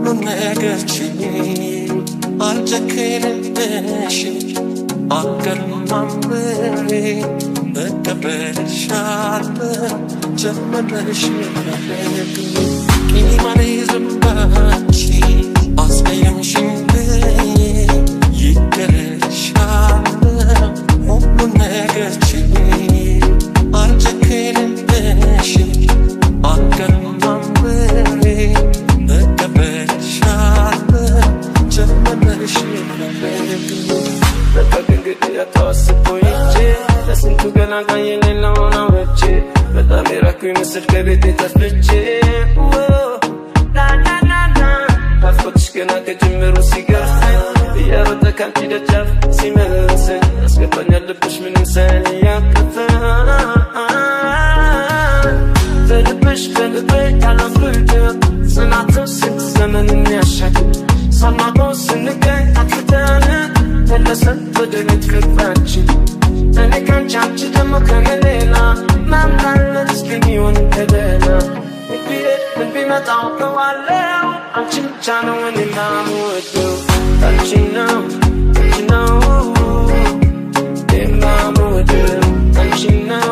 ሁሉን ነገር ችዬ አልጨክንብሽም አልቀርም አምሬ እቀበልሻለሁ ጀምረሽ ፍቅሬ ቂም አልይዝም ባንቺ አስቀየምሽኝ ብዬ ይቅርልሻለሁ ሁሉን ነገር ችዬ አልጨክንብሽም አልቀርም አምሬ እቀበልሻለሁ ጀምረሽ ፍቅሬ። በቃ ከእንግዲህ አታስብ ቆይቼ ለስንቱ ገላጋይ የሌለውን አውርቼ በጣም የራኩ ይመስል ከቤቴ ጠፍቼ ናናናና ናፍቆትሽ ገና ከጅምሩ ሲገርፈኝ እየሮጠ ካንቺ ደጃፍ ሲመልሰኝ ያስገባኛል ልብሽ ምንም ሳያቅፈኝ በልብሽ በልቤ ያለው ፍቅር ጽናቱ ስንት ዘመንን ያሻግር ሳናውቀው ስንገኝ አጥፍተን መለሰን ወደ ቤት ፍቅራችን እኔ ካንቺ አንቺ ደግሞ ከኔ ሌላ ማምጣለን እስኪ የሚሆን ከደህና ምን ቢሄድ ምን ቢመጣ አውቀዋለሁ አንቺን ብቻ ነው እኔ የማምወደው አንቺን ነው አንቺን ነው የማምወደው አንቺን ነው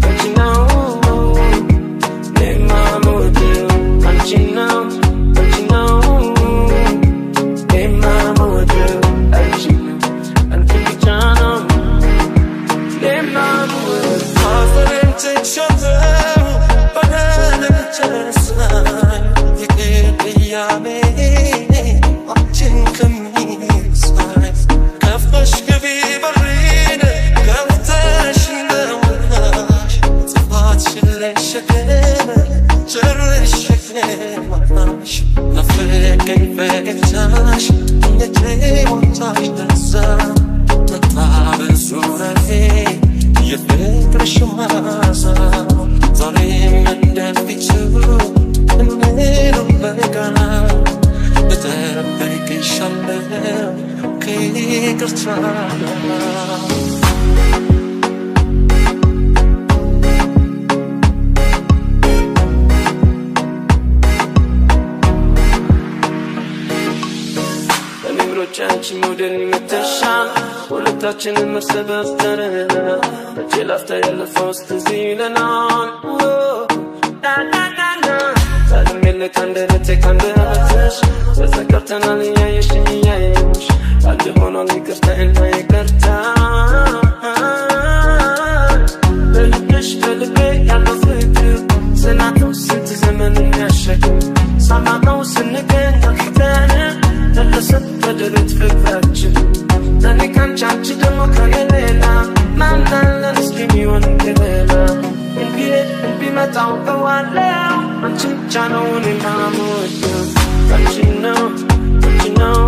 አንቺን ነው የማምወደው አንቺን ነው አንቺን ነው የማምወደው አንቺን ነው አንቺን ብቻ ነው የማምወደው። ማፈሬን ትቻለሁ በደሌን ረሳኝ ይቅር ብያሜ አንቺን ከሚረሳኝ ከፍተሽ ግቢ በሬን ከፍተሽ እንደወጣሽ ጥፋትሽን ልሸከም ጨርሼ ከማጣሽ ናፈቀኝ ፈገግታሽ የጨዋታሽ ለዛ መጣ በዙሪያዬ የፍቅርሽ መዓዛ ዛሬም እንደፊቱ እንኑር በጋራ እጠብቅሻለሁ ከይቅርታ ጋር። እኔም ሮጬ አንቺም ወደ እኔ መተሻል ሁለታችንም እርስ በርስ ተርበናል። መቼ ላፍታ ያለፈው ትዝ ይለናል። ናናናና ዛሬም የለ ከአንደበቴ ከአንደበትሽ በዛ ቀርተናል እያየሽኝ እያየሁሽ አንድ ሆኗል ይቅርታና ይቅርታ በልብሽ በልቤ ያለው ፍቅር ጽናቱ ስንት ዘመንን ያሻግር ሳናውቀው ስንገኝ አጥፍተን መለሰን ወደ ቤት ፍቅራችን እኔ ካንቺ አንቺ ደግሞ ከኔ ሌላ ማን አለን እስኪ የሚሆን ከሌላ ምን ቢሄድ ምን ቢመጣ አውቀዋለሁ አንቺን ብቻ ነው እኔ የማምወደው አንቺን ነው አንቺን ነው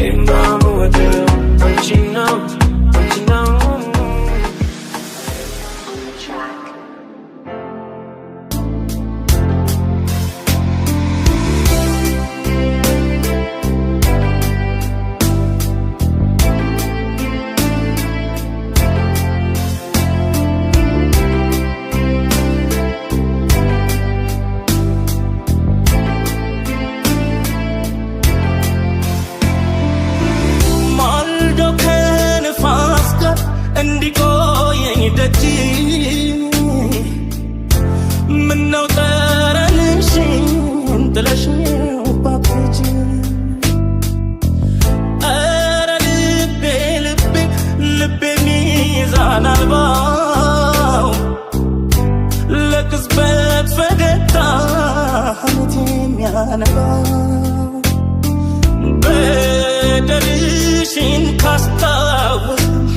የማምወደው አንቺን ነው አንቺን ነው። On the track. ማልዶ ከንፋስ ጋር እንዲቆየኝ ደጅ ምነው ጠረንሽን ጥለሽው ባትሄጂ ኧረ ልቤ ልቤ ልቤ ሚዛን አልባው ለቅጽበት ፈገግታ ሐሜት የሚያነባው በደልሽን ካስታወስኩሽ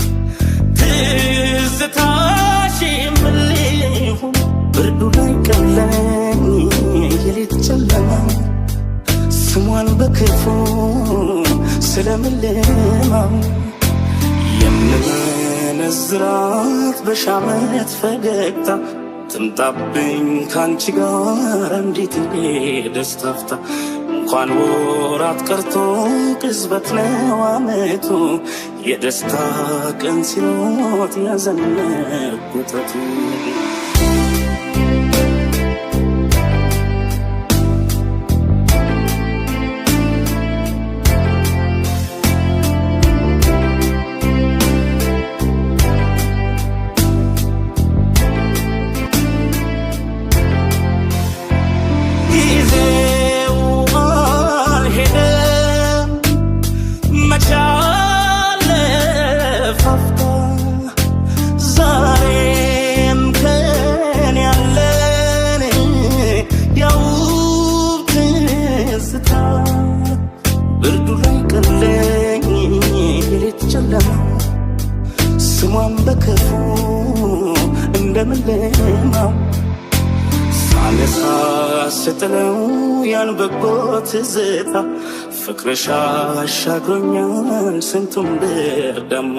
ትዝታሽ ምን ሊሆን ብርዱ ላይ ቀለኝ የሌት ጨለማ ስሟን በክፉ ስለምልማው የምመነዝራት በሻመት ፈገግታ ትምጣብኝ ካንቺ ጋር እንዴት ደስታፍታ እንኳን ወራት ቀርቶ ቅጽበት ነው አመቱ የደስታ ቀን ሲሮጥ ያዘን መጎተቱ። ሳነሳ ስጥለው ያን በጎ ትዝታ፣ ፍቅርሽ አሻግሮኛል ስንቱን ብርዳማ።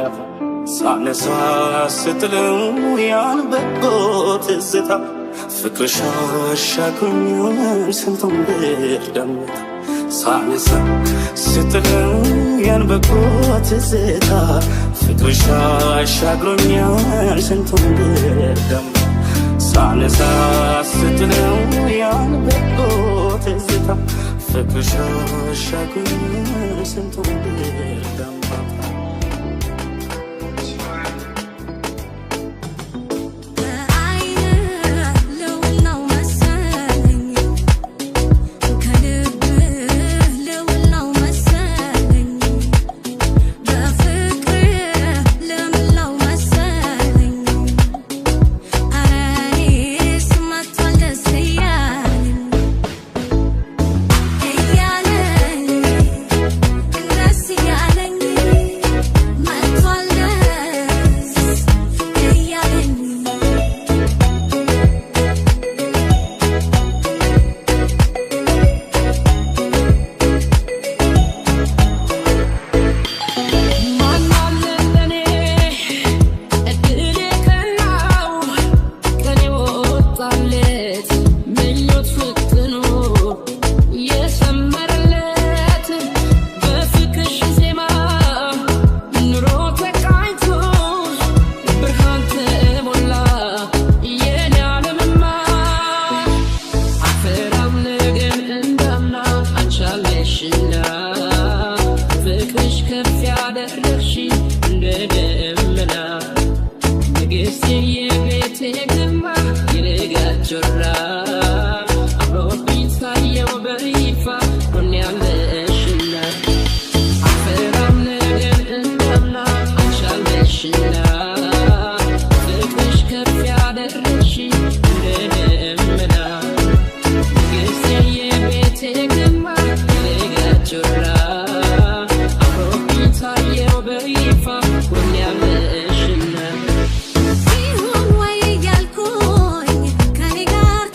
ሳነሳ ስጥለው ያን በጎ ትዝታ፣ ፍቅርሽ አሻግሮኛል ስንቱን ብርዳማ። ሳነሳ ስጥለው ያን በጎ ትዝታ፣ ፍቅርሽ አሻግሮኛል ስንቱን ብርዳማ። ሳነሳ ስጥለው ያን በጎ ትዝታ፣ ፍቅርሽ አሻግሮኛል ስንቱን ብርዳማ። በአይነ ልውል ነው መሰለኝ፣ ከልብህ ልውል ነው መሰለኝ፣ በፍቅርህ ልምል ነው መሰለኝ። ኧረ እኔስ መጥቷል ደስ እያለኝ እያለኝ፣ ደስ እያለኝ፣ መጥቷል ደስ እያለኝ። ማን አለ እንደኔ እድል የቀናው፣ ቀን የወጣለት፣ ምኞት ፍጥኖ የሰመረለት፣ በፍቅርሽ ዜማ ኑሮ ተቃኝቶ ብርሃን ተሞላ የኔ ዓለምማ። አልፈራም ነገን እንዳምና አንቺ አለሽና፣ ፍቅርሽ ከፍ ያደረግሽ እንደ ደመና። ንግሥቴ የቤቴ ግርማ የንጋት ጮራ፣ አምሮብኝ ሳየው በይፋ ጎኔ ያለሽና። አልፈራም ነገን እንዳምና አንቺ አለሽና፣ ፍቅርሽ ከፍ ያደረግሽ እንደ ደመና። ንግሥቴ የቤቴ ግርማ የንጋት ጮራ፣ አምሮብኝ ሳየው በይፋ ጎኔ ያለሽና። ይሁን ወይ እያልኩኝ ከኔ ጋር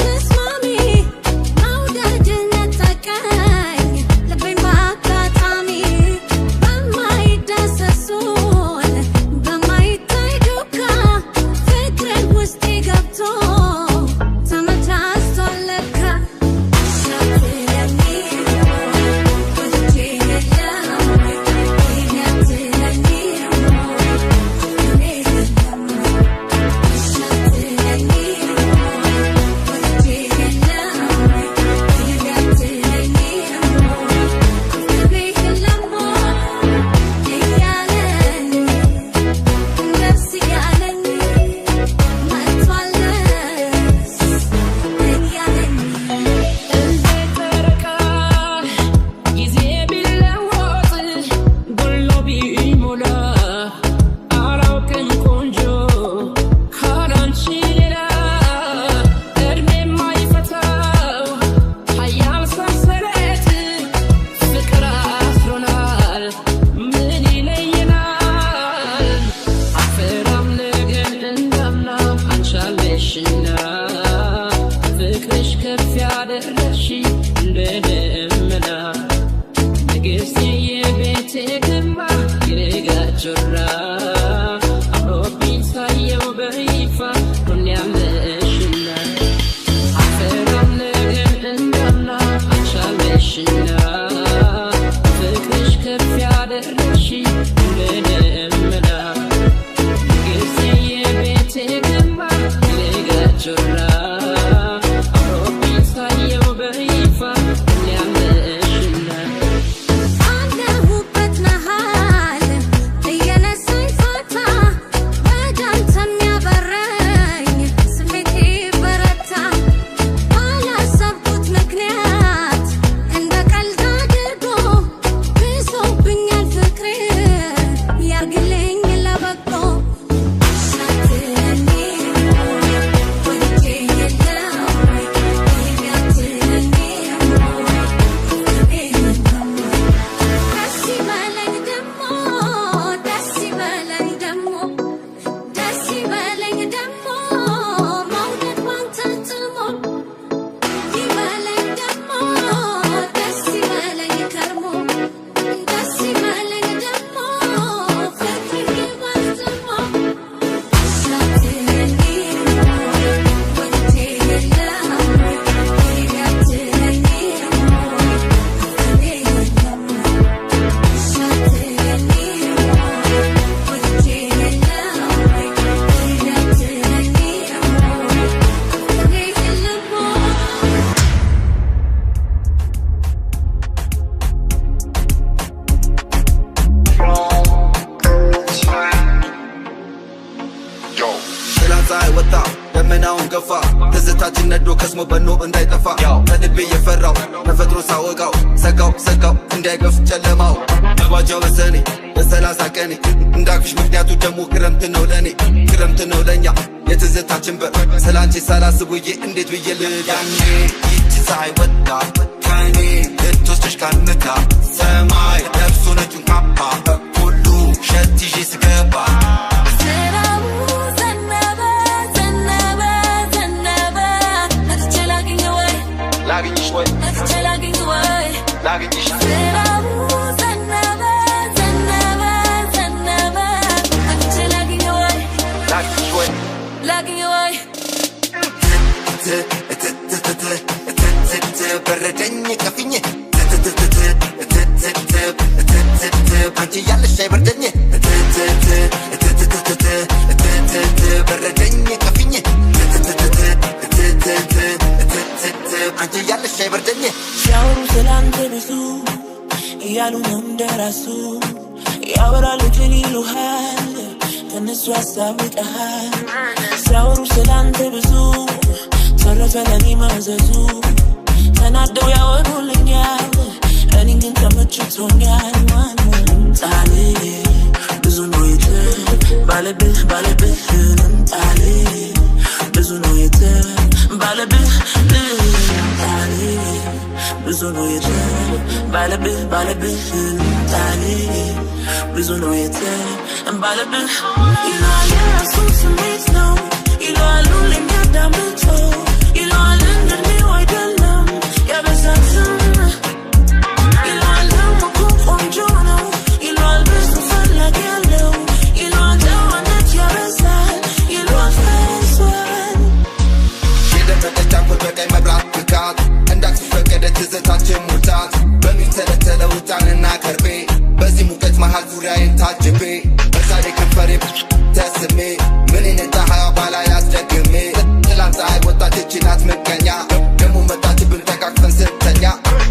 ትዝታችን ነዶ ከስሞ በኖ እንዳይጠፋ ከልቤ የፈራው ተፈጥሮ ሳወጋው ሰጋው ሰጋው እንዳይገፍ ጨለማው መባጃው በሰኔ በ30 ቀኔ እንዳቅፍሽ ምክንያቱ ደግሞ ክረምት ነው ለኔ ክረምት ነው ለኛ የትዝታችን በር ስላንቺ ሳላስብ ውዬ እንዴት ብዬ ልዳኔ ይቺ ፀሐይ ወጣ ከኔ ልትወስድሽ ካልምታ ሰማይ ለብሶ ነጩን ካባ ሁሉ ሸት ይዤ ስገባ ዝናቡ ዘነበ ዘነበ ዘነበ መጥቼ ላግኝ ወይ ላግኝሽ ወይ መጥቼ ላግኝ ወይ ላግኝሽ ዝናቡ ዘነበ ዘነበ ዘነበ መጥቼ ላግኝ ወይ ላግኝሽ ወይ ላግኝ ወይ በረደኝ ከፍኝ አንቺ ያለሽ አይበርደኝ በረደኝ ከፍኝ አንቺ ያለሽ አይበርደኝ ሲያወሩ ስላንተ ብዙ እያሉ ነው እንደራሱ ያወራሉ ግን ይሉሃል ከነሱ ያስታውቀሃል ሲያወሩ ስላንተ ብዙ ተረፈ ለኔ ማዘዙ ተናደው ያወሩልኛል እኔን ግን ተመችቶኛል ማንም ብዙ ነው የት ባለብህ ባለብህ ንምጣሌ ብዙ ነው የት ባለብህ ንምጣሌ ብዙ ነው የት ባለብህ ባለብህ ንምጣሌ ብዙ ነው የት ባለብህ ይለዋል የራሱ ስሜት ነው ይለዋል ሁሌም የሚያዳምጠው ይለዋል እንደ እድሜው አይደለም ያበዛል ዝም ይለዋል ደግሞ እኮ ቆንጆ ነው ይለዋል ብዙ ፈላጊ አለው ይለዋል ጨዋነት ያበዛል ይለዋል ፈርሷል የደመቀች አምፖል በቀይ መብራት ብቃት እንዳቅፍሽ ፈቀደ ትዝታችን ሙልታት በሚተለተለው ዕጣንና ከርቤ በዚህ ሙቀት መሃል ዙሪያዬን ታጅቤ በዛሬ ከንፈሬ ተስሜ ምን ፀሐይ ባላይ አስደግሜ ትላንት ፀሐይ ወጣች እቺ ናት ምቀኛ ደሞ መጣችብን ተቃቅፈን ስተኛ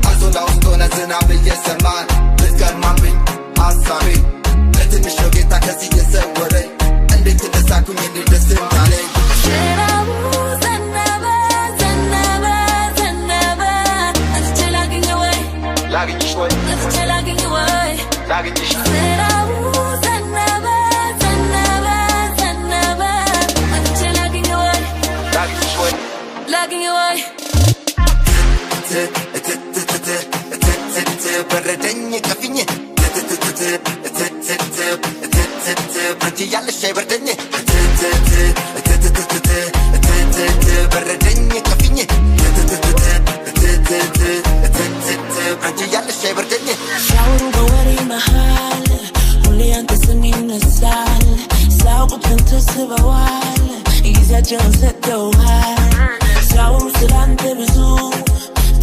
አንሶላ ውስጥ ሆነ ዝናብ እየሰማን ልትገርማብኝ ሀሳቤ ለትንሽ ነው ጌታ ከዚህ የሰወረኝ እንዴት እንደሳኩኝ እንዴት ደስ እንዳለኝ ዝናቡ ዘነበ ዘነበ ዘነበ መጥቼ ላግኝ ወይ ላግኝሽ ወይ መጥቼ ላግኝ ወይ ላግኝሽ ዝናቡ ዘነበ ዘነበ ዘነበ መጥቼ ላግኝ ወይ ላግኝሽ ወይ ላግኝ ወይ በረደኝ ከፍኝ አንቺ ያለሽ አይበርደኝ በረደኝ ከፍኝ አንቺ ያለሽ አይበርደኝ ሲያወሩ በወሬ መሃል ሁሌ ያንተ ስም ይነሳል ሳያውቁት ግን ተስበዋል ጊዜያቸውን ሰጥተውሃል ሲያወሩ ስላንተ ብዙ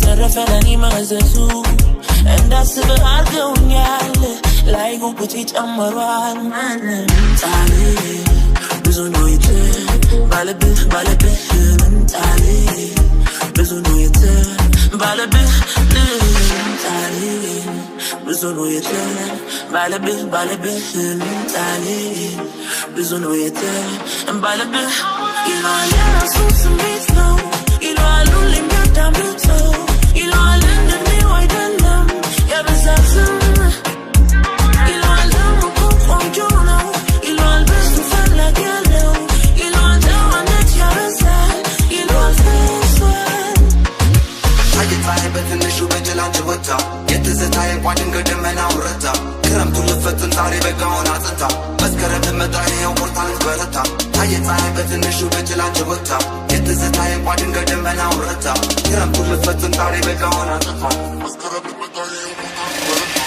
ተረፈ ለኔ መዘዙ እንዳስብህ አድርገውኛል ላይ ጉጉቴ ጨምሯል ማንም ጣሌ ብዙ ነው የት ባለብህ ባለብህ ንምጣሌ ብዙ ነው የት ባለብህ ንምጣሌ ብዙ ነው የት ባለብህ ባለብህ ንምጣሌ ብዙ ነው የት ባለብህ ይለዋል የራሱ ስሜት ነው ይለዋል ሁሌም የሚያዳምጠው ይለዋል እንደ እድሜው አይደለም ያበዛል ዝም ይለዋል ደግሞ እኮ ቆንጆ ነው ይለዋል ብዙ ፈላጊ አለው ይለዋል ጨዋነት ያበዛል ይለዋል ፈርሷል ታየ ፀሐይ በትንሹ በጭላንጭል ወጥታ የትዝታዬ ቋድን ገደመናው ረታ ክረምቱን ልፈትን ዛሬ በጋውን አጽንታ መስከረም ልመጣ ይኸው ቁርጣ ልትበረታ ታየ ፀሐይ በትንሹ በጭላንጭል ወጥታ የትዝታዬ ቋድን ገደመናው ረታ ክረምቱን ልፈትን ዛሬ በጋውን አጽንታ መስከረም ልመጣ ይኸው ቁርጣ ልትበረታ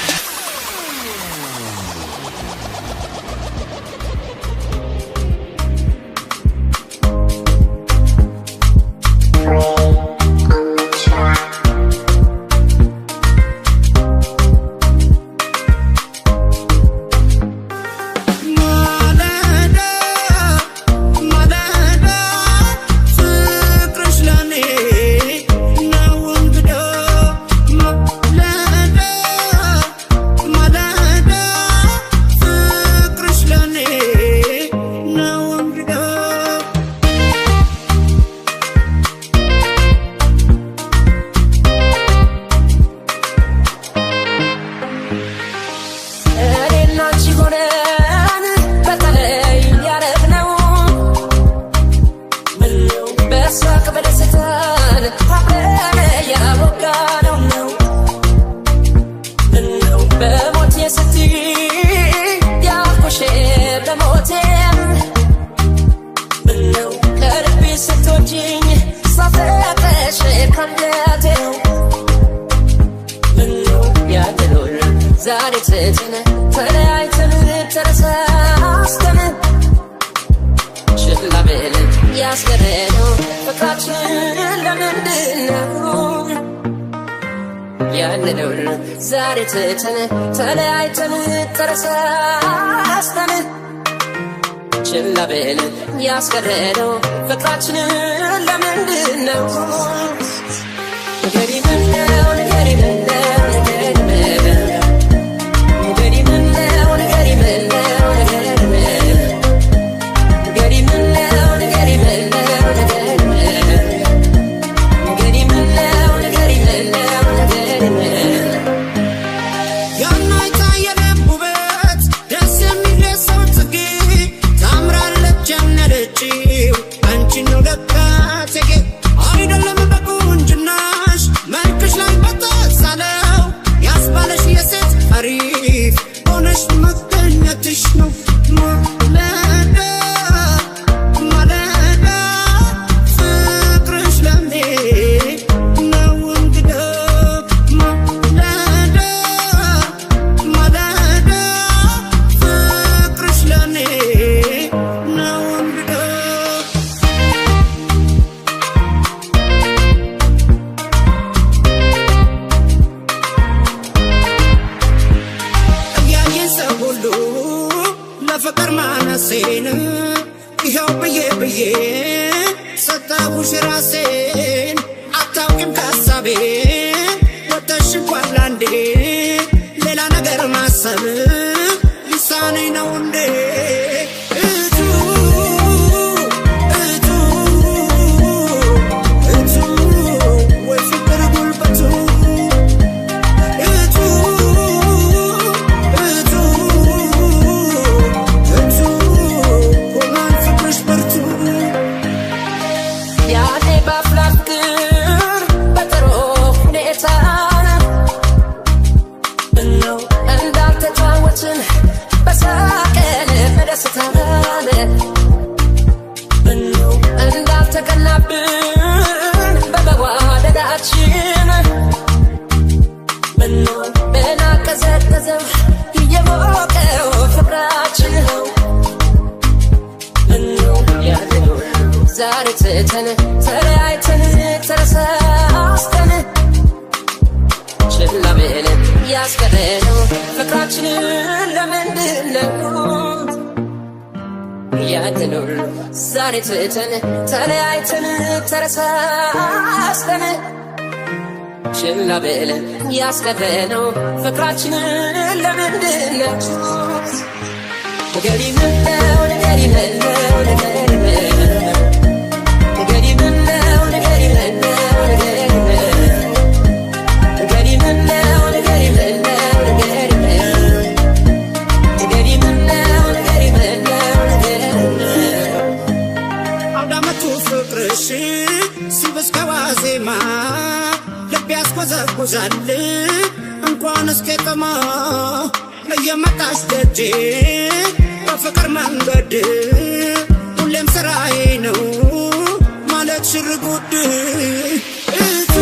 ማለዳ ማለዳ ፍቅርሽ ለኔ ነው እንግዳ ለምንድነው? ያንን ሁሉ ዛሬ ትተን ተለያይተን ተረሳስተን ችላ ብለን ያስቀረነው ፍቅራችንን ለምንድነው? ንገሪ ምነው፣ ንገሪ ምነው፣ ንገሪ ምነው፣ ንገሪ ምነው፣ ንገሪ ምነው፣ ንገሪ ምነው፣ ንገሪ ምነው፣ ንገሪ ምነው፣ ንገሪ ምነው፣ ንገሪ ምነው፣ ንገሪ ምነው፣ ንገሪ ምነው። ያናይታ የልብ ውበት ደስ የሚል የሰው ጽጌ ታምራለች ያናለችው አንቺን ነው ለካ እቴጌ። አይደለም በቁንጅናሽ መልክሽ ላይ በተሳለው ያስባለሽ የሴት አሪፍ ሆነሽ መገኘትሽ ነው። ማለዳ ማለዳ ፍቅርሽ ለኔ ነው እንግዳ። ማለዳ ማለዳ ፍቅርሽ ለኔ ነው እንግዳ። እያየን ሰው ሁሉ ለፍቅር ማነሴን ይኸው ብዬ ብዬ ሰጠሁሽ ራሴን። አታውቂም ከሀሳቤ ወጥተሽ እንኳን ላንዴ ሌላ ነገር ማሰብ ሊሳነኝ ነው እንዴ? እቱ እቱ እቱ ወይ ፍቅር ጉልበቱ እቱ እቱ እቱ ሆኗል ፍቅርሽ ብርቱ። ያኔ ባፍላ ፍቅር በጥሩ ሁኔታ ምነው እንዳልተጫወትን በሳቅን በደስታን፣ ምነው እንዳልተቀናብን በመዋደዳችን፣ ምነው ምን አቀዘቀዘው የሞቀው ፍቅራችን? ምነው ያንን ሁሉ ዛሬ ትተን ተለያይተን ተረሳስተን ችላ ብለን ያስቀረነው ፍቅራችንን ለምንድነው? ያንን ሁሉ ዛሬ ትተን ተለያይተን ተረሳስተን ችላ ብለን ያስቀረነው ፍቅራችንን ለምንድነው? ንገሪ ምነው፣ ንገሪ ምነው፣ ንገሪ ምነው፣ ንገሪ ምነው፣ ንገሪ ምነው፣ ንገሪ ምነው፣ ንገሪ ምነው፣ ንገሪ ምነው፣ ንገሪ ምነው፣ ንገሪ ምነው፣ ንገሪ ምነው፣ ንገሪ ምነው። አውዳመቱ ፍቅርሽ ሲብስ ከዋዜማ ልብ ያስኮዘኩዛል እንኳን እስከ ጠማ እየመጣሽ ደጄ በፍቅር መንገድ ሁሌም ስራዬ ነው ማለት ሽር ጉድ እቱ።